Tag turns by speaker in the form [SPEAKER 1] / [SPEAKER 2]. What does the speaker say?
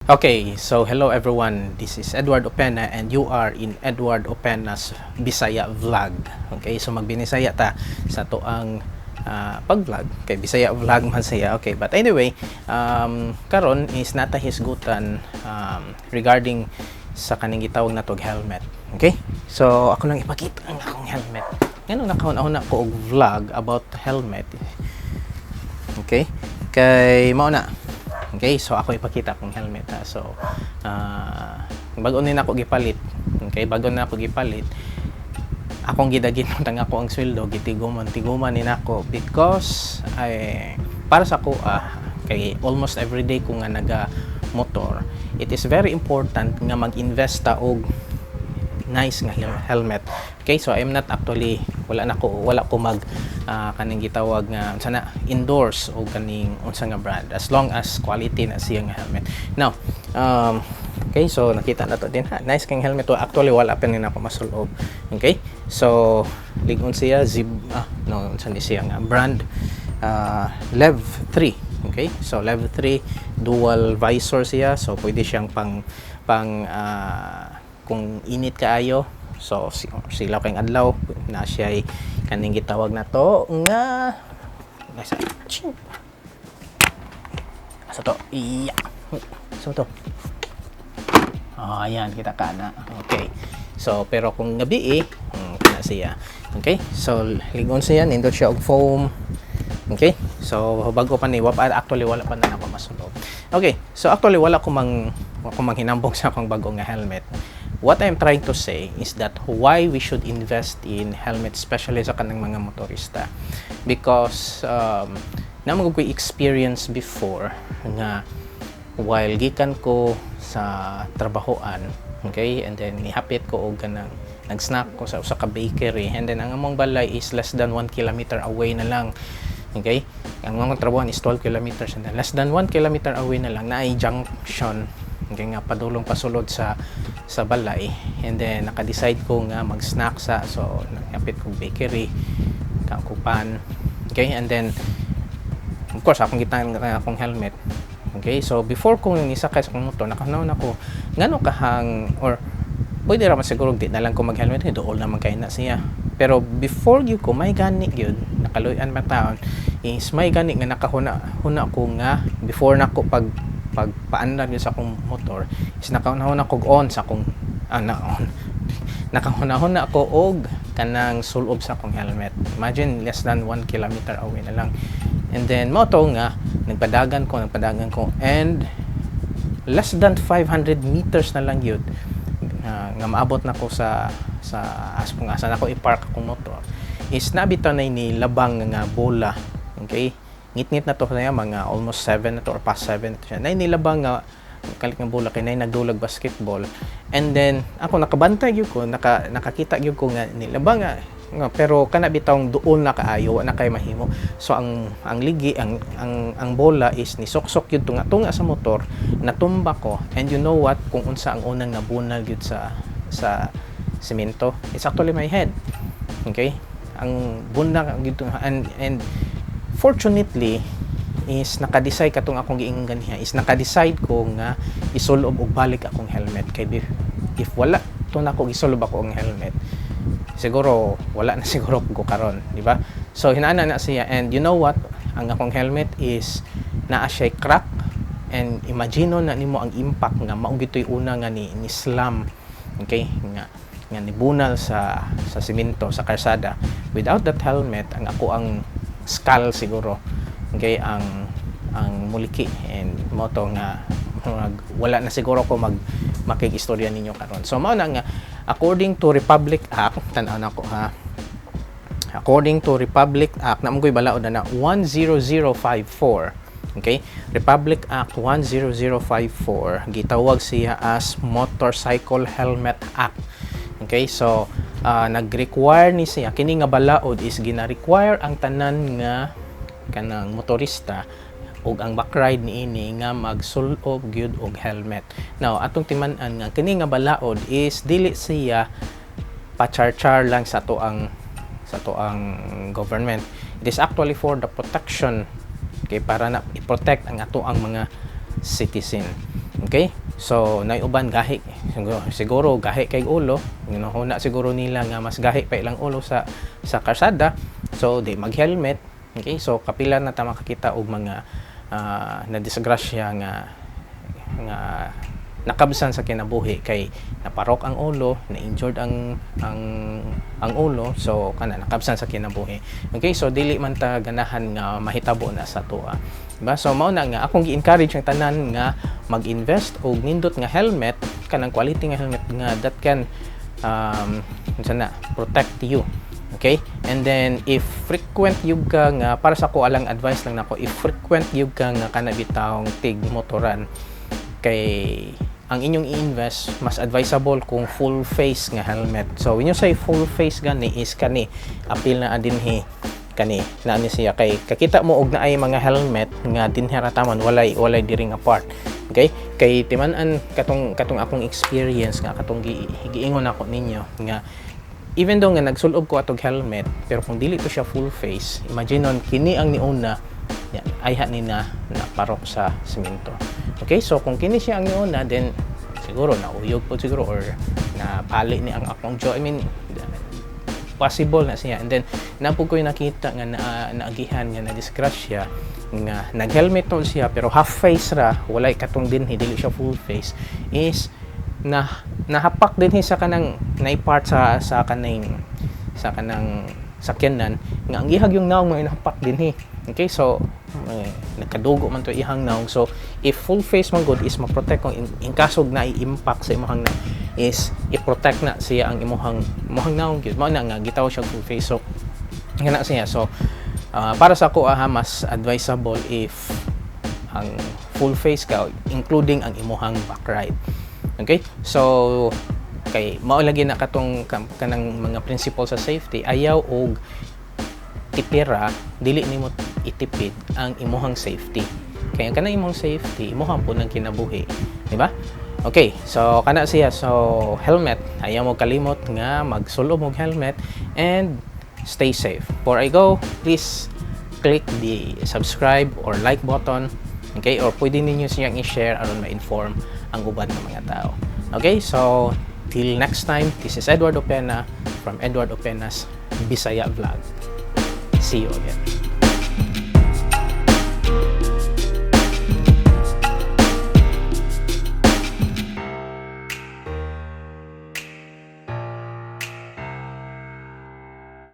[SPEAKER 1] Okay, so hello everyone. This is Edward Opena and you are in Edward Opena's Bisaya Vlog. Okay, so magbinisaya ta sa atoang pag-vlog. Kay Bisaya Vlog man siya. Okay, but anyway, karon is naa ta hisgutan regarding sa kaning gitawag nato og helmet. Okay? So ako lang ipakita ang akong helmet. Ngano nakahuna-huna ko og vlog about helmet? Okay? Kay mao na. Okay, so ako ipakita akong helmet ha. So, bago ni nako gipalit. Okay, bago na ako gipalit. Akong gidagit ang ako ang sweldo, gitiguman tiguman ni nako because ay para sa ako kay almost every day ko nga naga motor, it is very important nga mag-invest ta og nice nga helmet. Okay, so I'm not actually, wala ko mag kaning gitawag nga unsa na, endorse o kaning unsa nga brand, as long as quality na siya nga helmet. Now, okay, so nakita na to din ha. Nice kang helmet to. Actually, wala pa ni nako masulob. Okay? So ligon siya zib no, unsa ni siya nga brand, Lev 3. Okay? So Lev 3 dual visor siya. So pwede siyang pang pang kung init kaayo, so silaw kay adlaw na siya, ay kaning gitawag na to nga nasa ching asa to, iya, so to. Oh, ayan, kita ka na. Okay. So, pero kung gabi eh, kana siya. Okay? So, ligon siya, nindot siya og foam. Okay? So, bago pa ni, actually wala pa na ako masulob. Okay. So, actually wala ko mang hinambog sa akong bago nga helmet. What I'm trying to say is that why we should invest in helmet, especially sa kanang mga motorista. Because naa man ko'y experience before nga while gikan ko sa trabahoan, okay, and then nihapit ko og kanang nag-snack ko sa usa ka bakery, and then ang among balay is less than 1 kilometer away na lang. Okay? Ang among trabahoan is 12 kilometers and then less than 1 kilometer away na lang naay junction, okay, nga padulong pasulod sa balay, and then naka-decide ko nga mag-snack sa, so nagapit ko bakery, kakupan. Okay, and then of course akong gitan akong helmet. Okay, so before ko nisakay sa akong motor, nakahuna ko ngano kahang or pwede ra man siguro di na lang ko mag-helmet, duol naman kay na siya. Pero before gyud ko may gani gyud nakaluy-an man taon is may gani nga nakahuna huna ko nga before nako pag pagpaandar gyud sa akong motor is nakahuna ko on sa akong na on, nakahuna-huna ko og kanang sulob sa akong helmet. Imagine, less than 1 kilometer away na lang. And then mao to nga nagpadagan ko and less than 500 meters na lang yun nga maabot na ko sa as kung asa na ko i-park akong motor is nabitaw na ni labang nga bola. Okay, ngit-ngit na to siya, mga almost 7 na to or past 7 na to siya, nay nilabang nga kalit nga bola kay nay nagdulag basketball. And then ako nakabantay gyud ko, nakakita gyud ko nga nilabang nga, pero kana bitawng duol na kaayo, wa na kay mahimo. So ang ligi ang bola is nisuksok gyud tunga tunga sa motor, natumba ko. And you know what, kung unsa ang unang nabunal gyud sa semento? It's actually my head. Okay, ang bunal gyud. And fortunately is naka-decide katong akong giingon ganiha is naka-decide ko nga isulob og balik akong helmet, kay if wala to nako gisulob ako ang helmet, siguro wala na siguro ko karon, di ba? So hinana na siya. And you know what, ang akong helmet is naa siya crack, and imagine na nimo ang impact nga mao gitoy una nga ni slam, okay, nga nibunal sa simento sa karsada. Without that helmet, ang ako ang skull siguro, okay, ang muliki, and mao to nga wala na siguro ko mag makig-istorya ninyo karon. So mao na nga according to Republic Act, tan-aw nako ha, according to Republic Act na mo'y balaod na 10054. Okay, Republic Act 10054, gitawag siya as Motorcycle Helmet Act. Okay, so nag-require ni siya, kini nga balaod is gina-require ang tanan nga kanang motorista ug ang backride niini nga magsulob gyud og helmet. Now, atong timan-an nga kini nga balaod is dili siya pachar-char lang sa atoang government. It is actually for the protection, okay, para na i-protect ang ato ang mga citizen. Okay? So, nay uban gahi. Siguro, siguro gahi kay ulo. Huna siguro nila nga mas gahi pa ilang ulo sa karsada. So, di mag-helmet. Okay? So, kapila na ta makakita og mga na disgrasya nga nakabsan sa kinabuhi kay naparok ang ulo, na-injured ang ulo, so kana nakabsan sa kinabuhi. Okay, so dili man ta ganahan nga mahitabo na sa atoa. Diba? So mao na nga akong gi-encourage ang tanan nga mag-invest og nindot nga helmet, kanang quality nga helmet nga that can unsa na, protect you. Okay? And then if frequent gyud ka nga, para sa ko alang, advice lang nako, if frequent gyud ka nga kana bitawng tig motoran, kay ang inyong i-invest, mas advisable kung full face nga helmet. So when you say full face gani is kani apil na dinhi, kani na ni siya, kay kakita mo og naay mga helmet nga dinhi ra taman, walay diri nga part. Okay? Kay timan-an katong akong experience nga katong giingon ako ninyo nga even though nga nagsulob ko atog helmet, pero kung dili to siya full face, imagine on kini ang niuna yan, ayha ni na naparok sa simento. Okay, so kung kini siya ang niuna, then siguro nauyog po siguro or napali ni ang akong jaw. I mean, possible na siya. And then naa po ko'y nakita nga na, naagihan nga na disgrasya nga nag-helmet to siya pero half face ra, walay katong dinhi, dili siya full face, is na nahapak dinhi sa kanang nay part sa kanang sakyanan nga ang ihag yung naong mga nahapak dinhi. Okay, so eh, nagkadugo man to ihang naong. So if full face man gud is ma-protect kung in kaso na i-impact sa imong na is i-protect na siya ang imuhang naong gyud. Mao na nga gitawag siya full face. So nga na siya. So para sa ako aha, mas advisable if ang full face ka, including ang imuhang back ride. Okay, so kay mao lagi na katong kanang mga principle sa safety, ayaw og tipira, dili nimo itipid ang imuhang safety, kay ang kanang imong safety, imuhang po ng kinabuhi, di ba? Okay, so kana siya. So helmet, ayaw mo kalimot nga magsulob og helmet and stay safe. Before I go, please click the subscribe or like button, okay, or pwede ninyo siyang i-share aron ma-inform ang uban ng mga tao. Okay, so till next time, this is Edward Opena from Edward Opena's Bisaya Vlog. See you again.